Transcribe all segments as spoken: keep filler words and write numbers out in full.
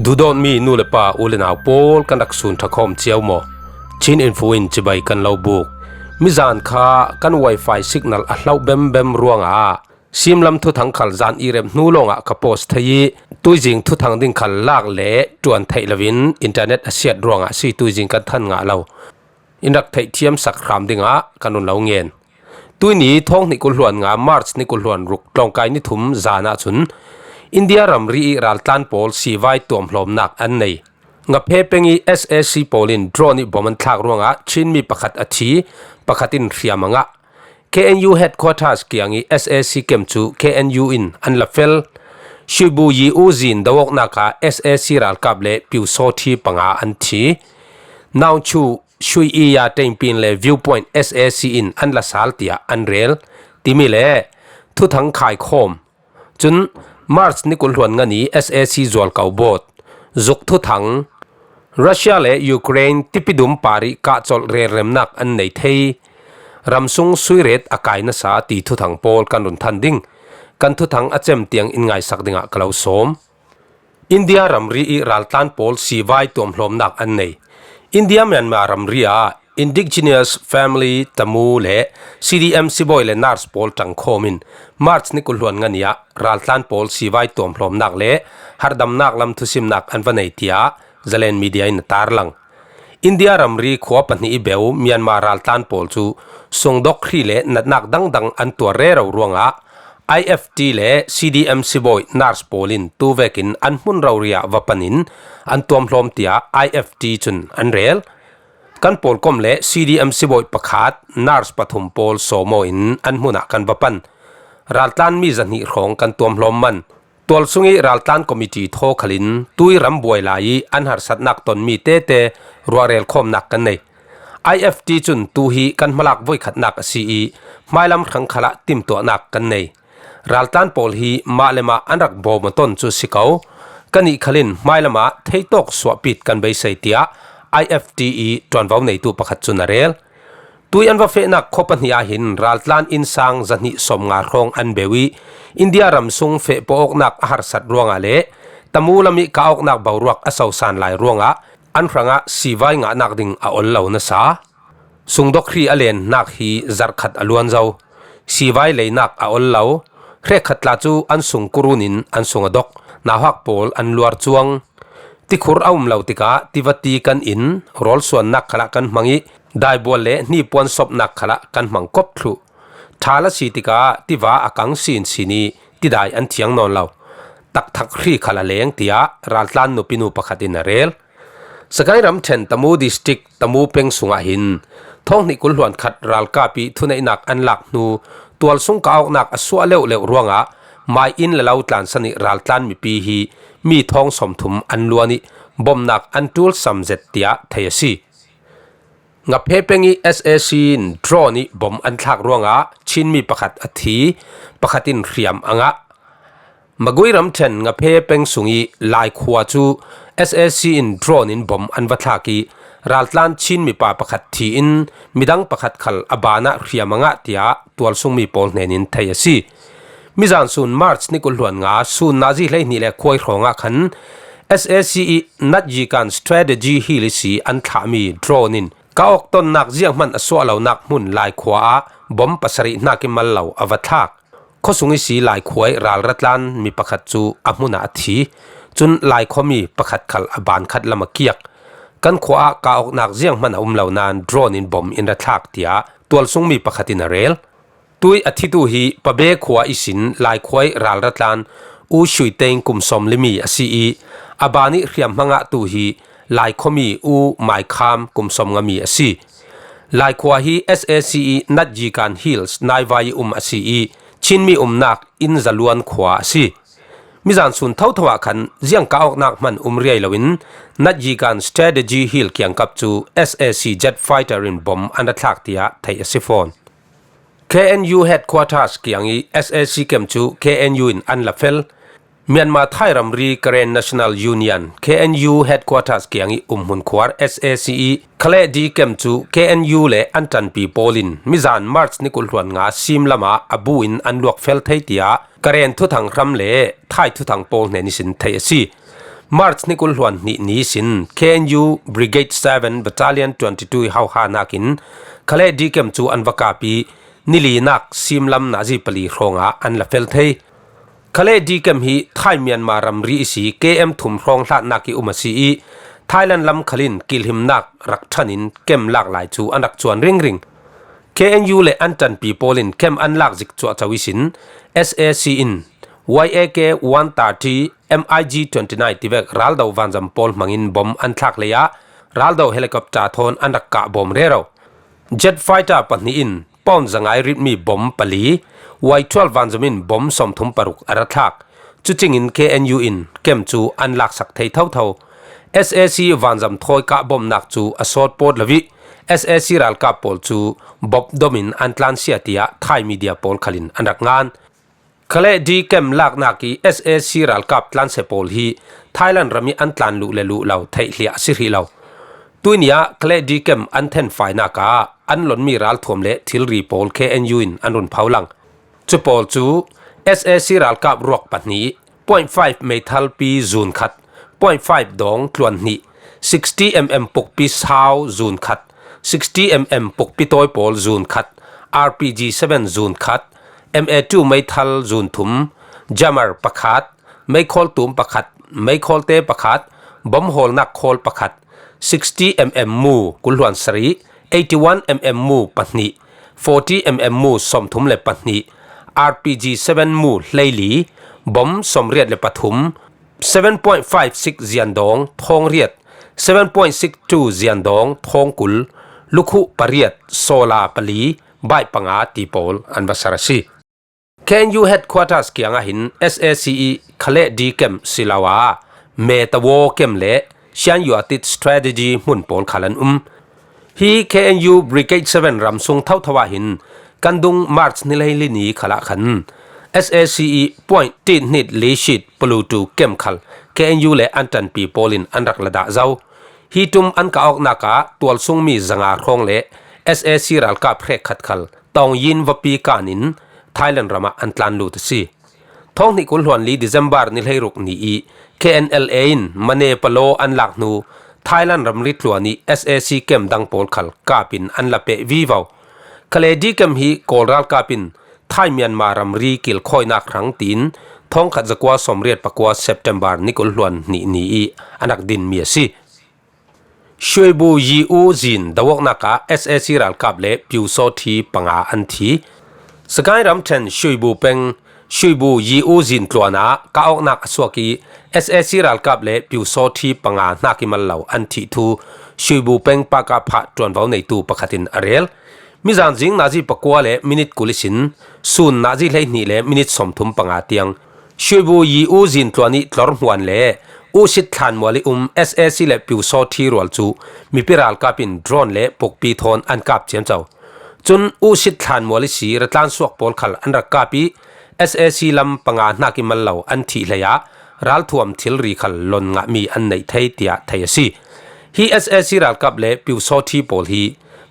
Duhdawtmi nu le pa, u le nau pawl, kan rak sun ṭha khawm cio maw? Chin Info in cibai kan lo buk. Mizan kha kan wifi signal a hlauh bembem ruangah simlam thuthang khal zan i rem hnu lawngah ka post thei i, tuizing thuthang ding khal lak le ṭuan theih loin internet a siat ruangah si, tuizing kan than ngah lo. In rak theihthiam sak hram dingah kan run lo ngen. Tuini thawng hnih kul hluan nga, March ni kul hluan ruk, tlawngkai ni thum zan ahcun India ramri i raltlan pawl sivai tuamhlawmnak an nei. Ngaphe peng i S A C pawl in drone i bom an thlak ruangah Chinmi pakhat a thi, pakhat in hriam a ngah. K N U headquarters kiang i S A C camp cu K N U in an la fel. Shuibu Yi U Zin do awknak ah S A C ralkap le Pyusawthi panga an thi. Naungchu Shui Iya Tengpin le Viewpoint S A C in an la sal tiah an rel, timi le thuthang khaikhawm. Cun March ni kul hluan nga ni S A C zualko bawt, zuk thuthang, Russia le Ukraine tipidum par i kahcolh relremnak an nei thei, ramsung suiret a kai nasa ti thuthang pawl kan run than ding. Kan thuthang a cem tiang in ngaisak dingah ka lo sawm. India ramri i raltlan pawl sivai tuamhlawmnak an nei. India Myanmar ramri ah Indigenous Family Tamu le C D M sibawi le nurse pawl ṭangkhawm in March ni kul hluan nga ni ah raltlan pawl sivai tuamhlawmnak le harhdamnak lam thusimnak an va nei, tiah Zalen Media in a tarlang. India ramri khua pahnih i beu Myanmar raltlan pawl cu sungdok hri le natnak dangdang an tuar rero ruangah I F T le C D M sibawi nurse pawl in tu vekin an hmun rori ah va pan in an tuamhlawm, tiah I F T cun an rel. Kan pawlkom le C D M sibawi pakhat, nurse pathum pawl sawmaw in an hmun ah kan va pan. Raltlan mi zahnih hrawng kan tuamhlawm man. Tualsung i raltlan committee thaw khalin tui ram buai lai i an harsatnak tonmi tete ruahrel khawmnak kan nei. I F T cun tu hi kan hmalak voikhatnak a si i hmailam hrang khalah timtuahnak kan nei. Raltlan pawl hi mah le mah an rak bawm a ton cu si ko. Kannih khalin hmailam ah theitawk suahpit kan beisei, tiah I F T i ṭuanvo neitu pakhat cun a rel. Tui an va fehnak khua pahnih ah hin raltlan innsang zahnih sawmnga hrawng an beu i India ramsung feh pawawknak a harsat ruangah le Tamu lam i kahawknak boruak a sosan lai ruangah an hrangah sivai ngahnak ding a ol lo nasa. Sungdok hri a lennak hi zarhkhat a luan zo. Sivai leinak a ol lo. Hrekkhat tla cu an sung kurun in an sung a dok. Nauhak pawl an luar cuang. Tikhur a um lo tikah tivati kan in, rawlsuannak khalah kan hmang i, daibual le hnipuan sopnak khalah kan hmang kop thluh. Ṭhal a si tikah tiva a kang sinsin i, tidai an thiang nawn lo. Takthak hri khal a leng, tiah raltlan nupinu pakhat in a rel. Sagaing ramṭhen Tamu District, Tamu peng sungah hin thawng hnih kul hluan khat ralkap i thuneihnak an lak hnu tualsung kahawknak a suah leuhleuh ruangah mai inn le lo tlansan i raltlan mipi hi mi thawng sawmthum an luan i bomnak an ṭulsam zet, tiah thei a si. Ngaphe peng i S A C in drone i bom an thlak ruangah Chinmi pakhat a thi, pakhat in hriam a ngah. Magui ramṭhen Ngaphe peng sung i Lai khua cu S A C in drone in bom an va thlak i raltlan Chin mipa pakhat thi in midang pakhat khal a ban ah hriam a ngah, tiah tualsungmi pawl hnen in thei a si. Mizan sun March ni kul hluan nga sun nazi hleihnih le khuai hrawngah khan S A C i Natyikan Strategy Hill i si an thlahmi drone in kahawk tonnak zianghman a suah lonak hmun Lai khua ah bom pasarih hnak i mal lo a va thlak. Khuasung i si Lai khua i ralratlan mi pakhat cu a hmun ah a thi. Cun Lai khuami pakhat khal a ban khat lam a kiak. Kan khua ah kahawknak zianghman a um lo nain drone in bom in ra thlak, tiah tualsungmi pakhat in a rel. Tui a thitu hi Pabe khua ihsin Lai khua i ralratlan U Shui Teng kum sawm limi a si i, a ban i hriam hmangahtu hi Lai khuami U Mai Kham kum sawm ngami a si. Lai khua hi S A C i Natyikan Hills naivai i um a si i, Chinmi umnak inn zaluan khua a si. Mizan sun thotho ah khan ziang kahawknak hman um riai loin Natyikan Strategy Hill kiangkap cu S A C jet fighter in bom an ra thlak, tiah theih a si fawn. K N U headquarters kiang i S A C camp cu K N U in an la fel. Myanmar Thai ramri Karen National Union, K N U headquarters kiang i umhmun khuar S A C i Khaleh D camp cu K N U le an ṭanpi pawl in mizan March ni kul hluan nga sim lamah a bu in an luak fel thei, tiah Karen thuthang hram le Thai thuthang pawl hnen ihsin theih a si. March ni kul hluan hnih ni sin K N U Brigade seven Battalion twenty-two hauha nakin Khale D camp cu an va kap i nilinak simlam nazi pali hrawngah an la fel thei. Khale D camp hi Thai Myanmar ramri i si K M thum hrawng hlatnak i um a si i Thailand lam khalin kilhimnak rak ṭhan in camp lak lai cu an rak cuan ringring. K N U le an ṭanpi pawl in camp an lak zik cuahco ihsin S A C in Y A K one thirty, M I G twenty-nine tivek raldo vanzam pawl hmangin bom an thlak leiah raldo helicopter thawn an rak kah bawm rero. Jet fighter pahnih in pawn zangai ritmi bom pali, Y twelve vanzam in bom sawmthum paruk a ra thlak. Cucingin K N U in camp cu an laksak thei thotho. S A C vanzam thawi kah bawmnak cu a sawt pawt lo i S A C ralkap pawl cu bop domin an tlansia tiah Thai media pawl khalin an rak ngan. Khale D camp laknak i S A C ralkap tlansia pawl hi Thailand ram i an tlan luh le luh lo theih hliah a si hrih lo. Tuini ah Khale D camp an thenfainak ah an lonmi ralthuam le thilri pawl K N U in an run pholang. Cu pawl cu S A C ralkap ruak pahnih, point five meithal pi zun khat, point five dawng tluan hnih, sixty M M pukpi sau zun khat, sixty M M pukpi tawi pawl zun khat, R P G seven zun khat, M A two meithal zun thum, jammer pakhat, meikhawl tum pakhat, meikhawlte pakhat, bom hawlnak khawl pakhat, sixty M M mu kul hluan sarih, eighty-one M M mu pahnih, forty M M mu sawmthum le pahnih, R P G seven mu hleili, bom sawmriat le pathum, seven point five six ziandawng thawng riat, seven point six two ziandawng thawng kul, lukhuh pariat, sawla pali, baih panga ti pawl an va ser a si. K N U headquarters kiangah hin S A C i Khale D camp si lo a, Metawo camp le Shan Yuatit strategy hmun pawl khal an um. Hi K N U Brigade seven ramsung thotho ah hin kan dung March ni leili ni khalah khan S A C i point tihnit lishit Pulutu camp khal K N U le an ṭanpi pawl in an rak la dah zo. Hi ṭum an kah awknak ah tualsungmi zanga hrawng le S A C ralkap hrekkhat khal Taungyin vapi kan in Thailand ram ah an tlan lut a si. Thawng hnih kul hluan li December ni hleiruk ni i K N L A in Manepalo an lak hnu Thailand ramri tluan i S A C camp dang pawl khal kap in an la peh vivo. Khale D camp hi Kawl ralkap in Thai Myanmar ramri kilkhawinak hrang tiin thawngkhat zakua sawmriat pakua September ni kul hluan hnih ni i an rak dinmi a si. Shuibu Yi U Zin doawknak ah S A C ralkap le Pyusawthi panga an thi. Sakai ramṭhen Shuibu peng Shuibu Yi U Zin tluan ah kah awknak a suak i S A C ralkap le Pyusawthi panga hnak i mal lo an thih thu Shuibu peng Pakapha ṭuanvo neitu pakhat in a rel. Mizan zing nazi pakua le minit kul ihsin sun nazi hleihnih le minit sawmthum panga tiang Shuibu Yi U Zin tluan i tlorhmuan le Uhsit thlanmual i um S A C le Pyusawthi rual cu mipi ralkap in drone le pukpi thawn an kap ciamco. Cun Uhsit thlanmual i si ratlan suak pawl khal an rak kap i S A C lam panga hnak i mal lo an thih hleiah ralthuam thilri khal lon ngahmi an neih thei tiah thei a si. Hi S A C ralkap le Pyusawthi pawl hi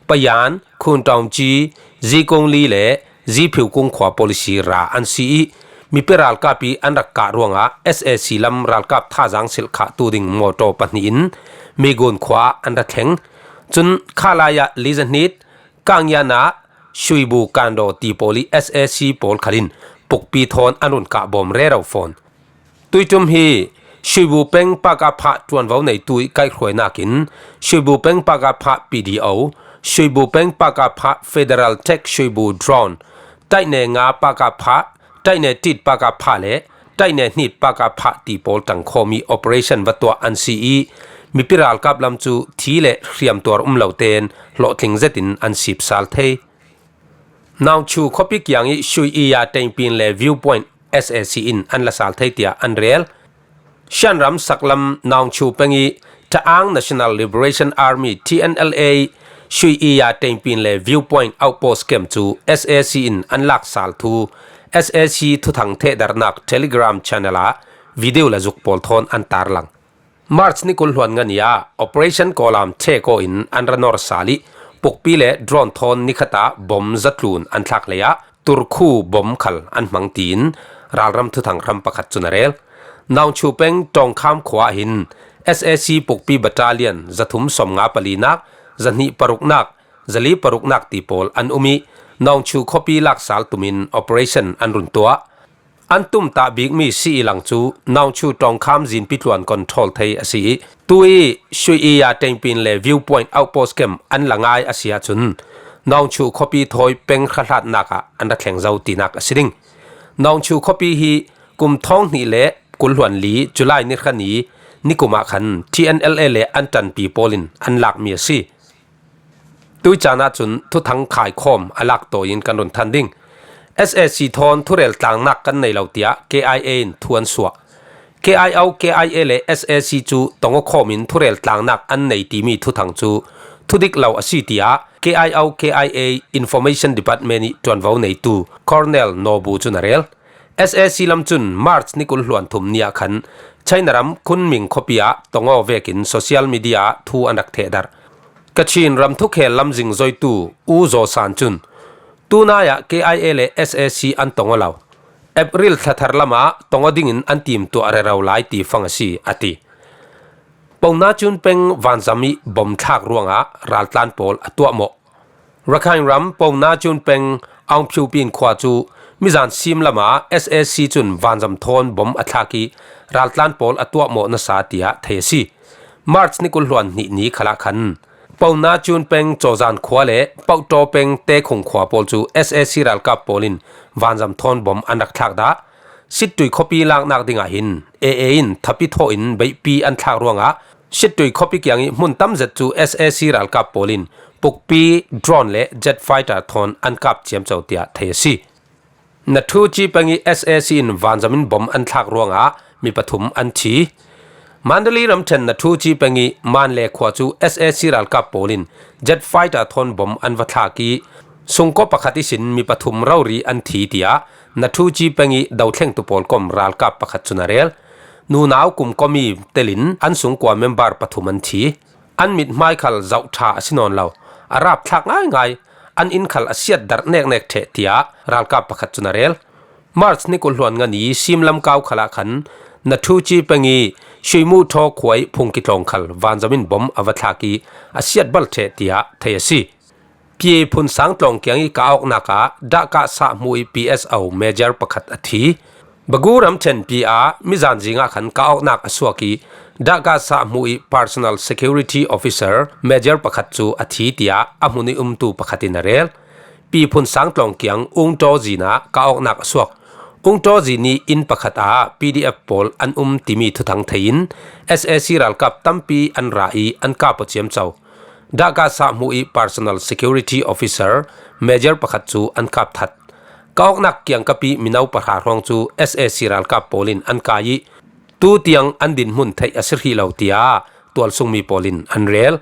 Payan, Khuntaungci, Zikungli le Ziphiukung khua pawl i si ra an si i mipi ralkap i an rak kah ruangah S A C lam ralkap thazaang silh khahtu ding mawṭaw pahnih in Migun khua ah an ra thleng. Cun Khalaya lizahnit, Kangyana, Shuibu Kando ti pawl i S A C pawl khalin pukpi thawn an run kah bawm rero fawn. Tuitum hi Shuibu peng Pakapha ṭuanvo neitu i kaihhruainakin Shuibu peng Pakapha P D O, Shuibu peng Pakapha Federal Tech Shuibu Drone, Taihne nga Pakapha, Taihne tit Pakapha le Taihne hnit Pakapha ti pawl ṭangkhawm i operation va tuah an si i mipi ralkap lam cu thi le hriamtuar um lo tein hlawhtling zetin an sipsal thei. Naungchu khuapi kiang i Shui Iya Tengpin le Viewpoint S A C in an la sal thei tiah an rel. Shan ram saklam Naungchu peng i Ta'ang National Liberation Army T N L A Shui Iya Tengpin le Viewpoint Outpost camp cu S A C in an lak sal thu S A C thuthang thehdarnak Telegram channel ah video le zuk pawl thawn an tarlang. March ni kul hluan nga ni ah Operation Kawlam ṭheko in an ra nor sal i pukpi le drone thawn nikhat ah bom zatlun an thlak leiah Turkhu bom khal an hmang tiin ralram thuthang hram pakhat cun a rel. Naungchu peng Tongkham khua ah hin S A C pukpi battalion zathum sawmnga palinak, zahnih paruknak, zali paruknak ti pawl an um ih, Naungchu khuapi laksal tumin operation an run tuah. An tumtah bikmi si ih lang cu Naungchu Tongkham zinpi tluan control thei a si ih, tu ih Shui Iya Tengpin le Viewpoint Outpost camp an la ngai a si ahcun, Naungchu khuapi thawi peng hrahlatnak ah an ra thleng zo tinak a si ding. Naungchu khuapi hi kum thawng hnih le kul hluan li July ni hra ni nikum ah khan T N L A le an ṭanpi pawl in an lakmi a si. Tui caan ahcun thuthang khaikhawm a lak tawi in kan run than ding. S A C thawn thurel tlangnak kan nei lo tiah K I A in thu an suah. K I O, K I A le S A C cu tong aw khawm in thurel tlangnak an nei timi thuthang cu thudik lo a si tiah K I O, K I A Information Department ih ṭuanvo neitu Colonel Naw Bu cun a rel. S A C lam cun March ni kul hluan thum ni ah khan China ram Kunming khuapi ah tong aw vekin social media ah thu an rak thehdarh. Kachin ram thukhel lam zingzoitu U Zaw San cun, tunai ah K I A le S A C an tong aw lo. April thla thar lam ah tong aw dingin an timtuah rero lai ti fang a si, a ti. Pona Cun peng vanzam ih bom thlak ruangah raltlan pawl a tuahmawh. Rakhine ram Pona Cun peng Aung Pyu Pin khua cu mizan sim lamah S A C cun vanzam thawn bom a thlak ih raltlan pawl a tuahmawh nasa tiah thei a si. March ni kul hluan hnih ni khalah khan Pona Cun peng Cawzan khua le Pohtaw peng Tekhung khua pawl cu S A C ralkap pawl in vanzam thawn bom an rak thlak dah. Sittui khuapi laknak dingah hin A A in thapi thawh in beihpi an thlak ruangah Sittui khuapi kiang ih hmun tam zet cu S A C ralkap pawl in pukpi, drone le jet fighter thawn an kap ciamco tiah thei a si. Nathuci peng ih S A C in vanzam in bom an thlak ruangah mi pathum an thi. Mandalay ramṭhen Nathuci peng ih Manle khua cu S A C ralkap pawl in jet fighter thawn bom an va thlak ih sungkaw pakhat ihsin mi pathum rori an thi tiah Nathuci peng ih dothlengtu pawl kom ralkap pakhat cun a rel. Nunau kum kom ih telin an sungkua member pathum an thi. An mithmai khal zoh ṭha a si nawn lo, a rapthlak ngaingai, an inn khal a siatdarh neknek ṭheh tiah ralkap pakhat cun a rel. March ni kul hluan nga ni simlam kau khalah khan Nathuci peng ih Shuimuh Thaw khua ih phungki tlawng khal vanzam in bom a va thlak ih a siat bal ṭheh tiah thei a si. Pi Phun Sang tlawng kiang ih ka awknak ah dahkah sah hmuh ih P S O Major pakhat a thi. Bagu ramṭhen Pi ah mizan zing ah khan ka awknak a suak ih dahkah sah hmuh ih Personal Security Officer Major pakhat cu a thi tiah a hmun ih umtu pakhat in a rel. Pi Phun Sang tlawng kiang Ungtaw zin ah ka awknak a suak. Ungtaw zin ih inn pakhat ah P D F pawl an um timi thuthang thei in S A C ralkap tampi an ra ih an kap aw ciamco. Dahkah sah hmuh ih Personal Security Officer Major pakhat cu an kap that. Ka awknak kiangkap ih mino pahra hrawng cu S A C ralkap pawl in an kai ih tu tiang an dinhmun theih a si hrih lo tiah tualsungmi pawl in an rel.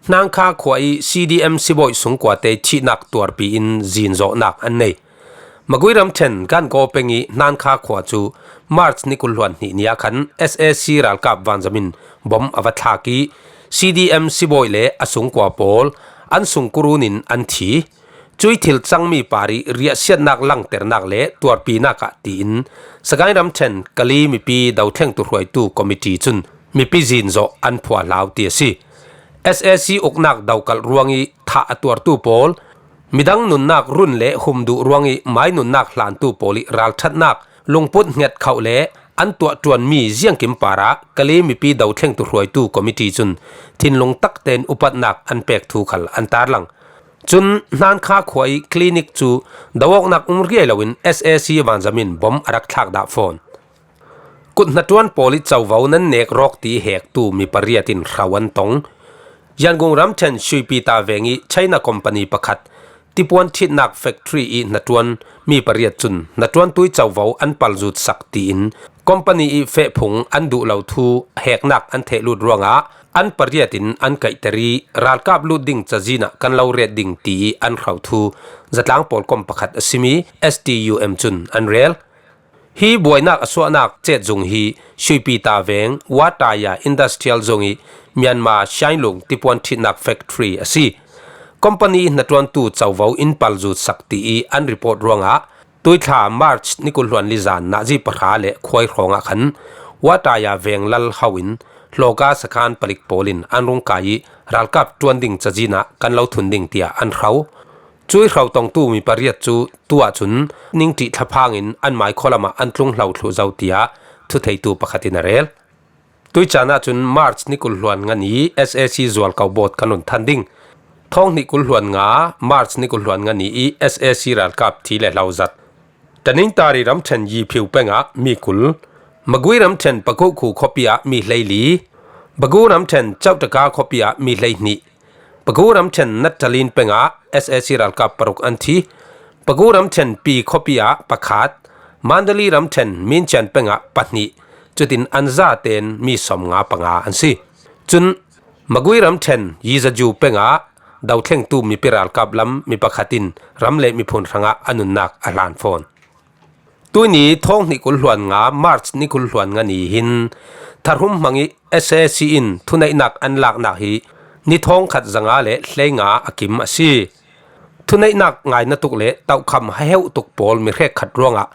Hnangkha khua ih C D M sibawi sungkuate thihnak tuarpi in zinzawhnak an nei. Magui ramṭhen Gangaw peng ih Hnankha khua cu March ni kul hluan hnih ni ah khan S A C ralkap vanzam in bom a va thlak ih C D M sibawi le a sungkua pawl an sungkurun in an thi. Cuih thil cangmi par ih riahsiatnak langternak le tuarpinak ah tiin Sagaing ramṭhen Kali mipi dothlengtu hruaitu committee cun mipi zinzawh an phuahlau ti a si. S A C uknak dokalh ruangih thah a tuartu pawl, midang nunnak run le hum duh ruangih mai nunnak hlantu pawl ih ralṭhatnak lungput hnget khauh le an tuah ṭuanmi ziangkim parah Kali mipi dothlengtu hruaitu committee cun thinlung taktein upatnak an pek thu khal an tarlang. Cun Hnankha khua ih clinic cu do awknak um riai loin S A C vanzam in bom a rak thlak dah fawn. Kut hnaṭuan pawl ih covo nan nek rawk ti hektu mi pariat in hro an tong. Yangon ramṭhen Shuipita veng ih China company pakhat tipuan ṭhitnak factory ih hnaṭuan mi pariat cun hnaṭuantui covo an palzut sak tiin company ih fehphung an duh lo thu heknak an thehlut ruangah an pariat in an kaihter ih ralkap lut ding cazin ah kan lo ret ding ti ih an hro thu zatlang pawlkom pakhat a simi S T U M cun an rel. Hi buainak a suahnak cetzung hi Shuipita veng Wataya Industrial Zone ih Myanmar Shinlung tipuan ṭhitnak factory a si. Company hnaṭuantu covo in palzut sak ti ih an report ruangah Tuithla March ni kul hluan li zan nahzi pahra le khuai hrawngah khan Wataya veng lal hauin hlawka sakhan palik pawlin an rung kai ih ralkap ṭuan ding cazinah kan lo thun ding tiah an hro. Cui hro tongtu mi pariat cu tu ahcun ningṭih thlaphangin an mai khualamah an tlung hlo thluh zo tiah thutheitu pakhat in a rel. Tuicaan ahcun March ni kul hluan nga ni SAC zualko bawt kan run than ding. Thawng hnih kul hluan nga March ni kul hluan nga ni ih SAC ralkap thi le hlo zat. Tanintari ramṭhen Yiphiu pengah mi kul, Magui ramṭhen Pakokhu khuapi ah mi hleili, Bagu ramṭhen Chauhtaka khuapi ah mi hleihnih, Pagu ramṭhen Nattalin pengah SAC ralkap paruk an thi. Pagu ramṭhen Pi khuapi ah pakhat, Mandali ramṭhen Mincian pengah pahnih, cutin an zaten mi sawmnga panga an si. Cun Magui ramṭhen Yizaju pengah dothlengtu mipi ralkap lam mi pakhat in ram le miphun hrangah a nunnak a hlan fawn. Tuini thawng hnih kul hluan nga March ni kul hluan nga ni hin tharhum hmangih SAC in thuneihnak an laknak hi ni thawng khat zanga le hleinga a kim a si. Thuneihnak ngai na tuk le tohkham haheuh tuk pawl mi hrekkhat ruangah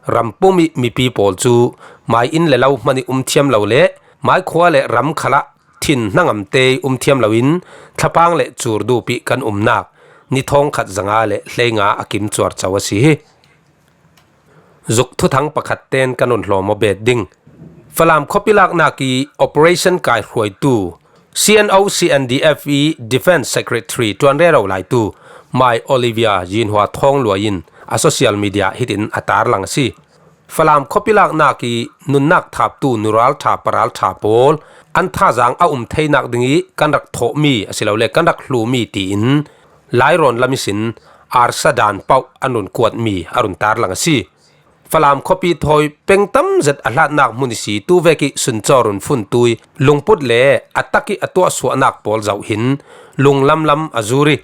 rampum ih mipi pawl cu mai inn le lo hman ih um thiam lo le mai khua le ram khalah thin hnangamte ih um thiam loin thlapang le cur dup ih kan umnak ni thawng khat zanga le hleinga a kim cuarco a si hi. Zuk thuthang pakhat ten kan run hlawm aw bet ding. Falam khuapi laknak ih operation kaihruaitu CNO CNDF ih Defence Secretary ṭuan rero laitu Mai Olivia Yinhua Thawng Luai in a social media hitin a tarlang a si. Falam khuapi laknak ih nunnak thaptu nural ṭha paral ṭha pawl an thazaang a um theinak dingih kan rak thawhmi asilole kan rak hlumi tiin Lairawn lam ihsin arsa dan pauh an run kuatmi a run tarlang a si. Falam khuapi thawi pengtam zet a hlatnak hmun ihsi tuvek ih suncaw run funtu ih lungput le a tak ih a tuahsuahnak pawl zoh hin lunglamlam a zur ih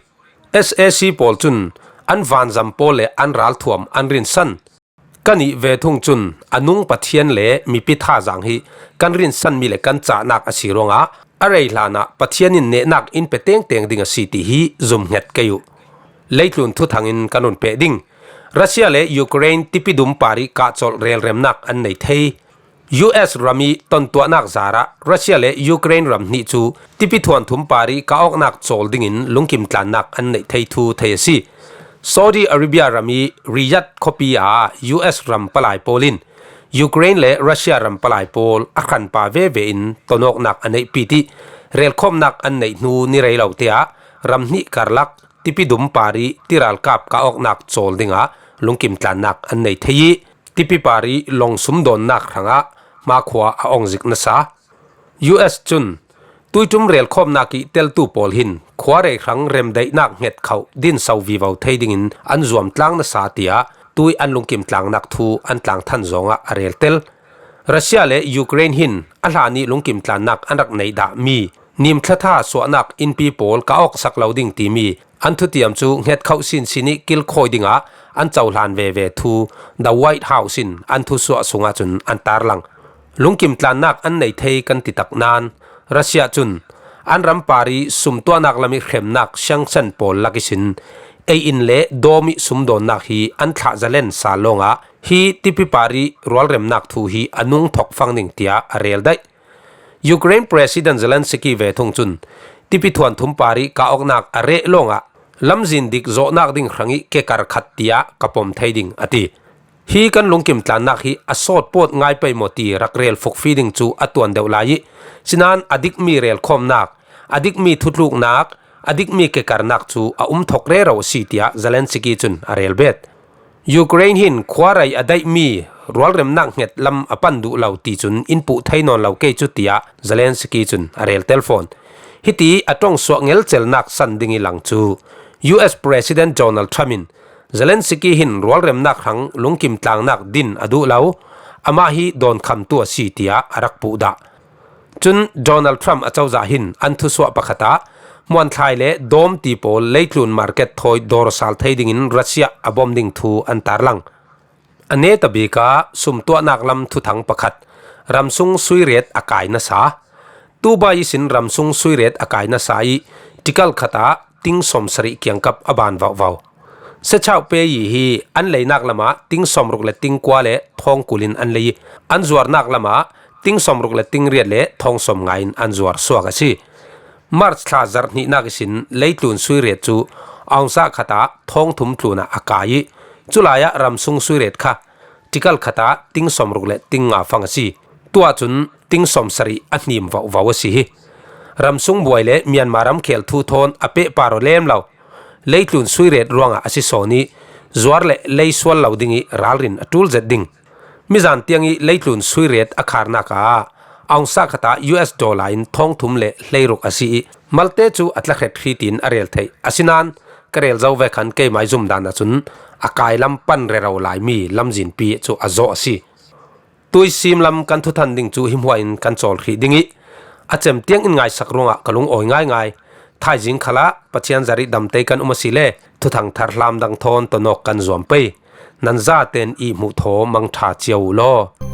SAC pawl cun an vanzam pawl le an ralthuam an rinsan. Kan ih ve thung cun a nung Pathian le mipi thazaang hi kan rinsanmi le kan cahnak a si ruangah a rei hlanah Pathian in nehnak in pe tengteng ding a si ti hi zumhnget kei uh. Leitlun thuthang in kan run peh ding. Russia le Ukraine tipi dum par ih kahcolh relremnak an nei thei. U S ram ih tontuahnak zarah Russia le Ukraine ram hnih cu tipi thuanthum par ih kah awknak cawl dingin lungkim tlannak an neih thei thu thei a si. Saudi Arabia ram ih Riyadh khuapi ah U S ram palai pawl in Ukraine le Russia ram palai pawl a hranpa veve in tonawknak a neihpi tih relkhawmnak an neih hnu ni rei lo te ah ram hnih karlak tipi dum par ih tiralkap kah awknak cawl dingah lungkim tlannak an nei thei ih tipi par ih long sumdawnnak hrangah hmakhua a ong zik nasa. U S cun tuiṭum relkhawmnak ih teltu pawl hin khuarei hrang remdaihnak hnget khauh dinso vivo thei dingin an zuam tlang nasa tiah tui an lungkim tlangnak thu an tlang than zawngah a rel tel. Russia le Ukraine hin a hlan ih lungkim tlannak an rak neih dahmi nimthlatha suahnak innpi pawl kah awksak lo ding timi an thutiam cu hnget khauh sinsin ih kilkhawi dingah an cohlan veve thu The White House in an thusuah sungah cun an tarlang. Lungkim tlannak an nei thei kan titak nain Russia cun an ram par ih sumtuahnak lam ih hremnak siangsan pawl lak ihsin ei in le dawm ih sumdawnnak hi an thlah zalen sal lawngah hi tipi par ih rualremnak thu hi a nung thok fang ding tiah a rel daih. Ukraine President Zelensky ve thung cun tipi thuanthum par ih kah awknak a reh lawngah lamzin dik zawhnak ding hrangih kekar khat tiah ka pom thei ding a ti. Hi kan lungkim tlannak hi a sawt pawt ngai pei maw ti rak rel fukfi ding cu a tuan deuh lai ih sinain a dikmi relkhawmnak, a dikmi thutluknak, a dikmi kekarnak cu a um thok rero a si tiah Zelensky cun a rel bet. Ukraine hin khuarei a daihmi rualremnak hnget lam a pan duh lo ti cun in puh thei nawn lo kei cu tiah Zelensky cun a rel tel fawn. Hiti a ṭongsuah ngelcelnak san ding ih lang cu U S President Donald Trump in Zelensky hin rualremnak hrang lungkim tlangnak din a duh lo, amah hi dawnkhamtu a si tiah a rak puh dah. Cun Donald Trump a cozah hin an thusuah pakhat ah hmuanthlai le dawm ti pawl leitlun market thawi dawr sal thei dingin Russia a bawm ding thu an tarlang. A neta bik ah sumtuahnak lam thuthang pakhat, ramsung suiret a kai nasa. Dubai ihsin ramsung suiret a kai nasa ih tikal khat ah ting sawmsarih kiangkap a ban vauhvau. Sechau Pei hi an leinak lamah ting sawmruk le ting kua le thawng kulin an lei ih, an zuarnak lamah ting sawmruk le ting riat le thawng sawm ngaiin an zuar suak a si. March thla zarh hnihnak ihsin leitlun suiriat cu aungsa khatah thawng thum tlunah a kai ih, culai ah ramsung suiriat kha tikal khatah ting sawmruk le ting nga fang a si. Tuah cun ting sawmsarih a hnim vauhvau a si hi. Ramsung buai le Myanmar ramkhel thu thawn a pehpar aw lem lo. Leitlun suiriat ruangah a si sawn ih, zuar le lei sual lo ding ih ralrin a ṭul zet ding. Mizan tiang ih leitlun suiriat a kharnak ah aungsa khatah U S dollar in thawng thum le hleiruk a si ih, malte cu a tla hret hri tiin a rel theih. Asinain ka rel zo ve khan keimai zumdan ahcun a kai lam pan rero laimi lamzinpi cu a zawh a si. Tuisim lam kan thuthan ding cu himhuai in kan cawl hrih ding ih, a cem tiang in ngaisak ruangah ka lungawi ngaingai. Thaizing khalah Pathian zarih damtei kan um a si le thuthang thar hlam dang thawn tonawk kan zuam pei. Nan zaten ihmuh thaw mangṭha cio uh law.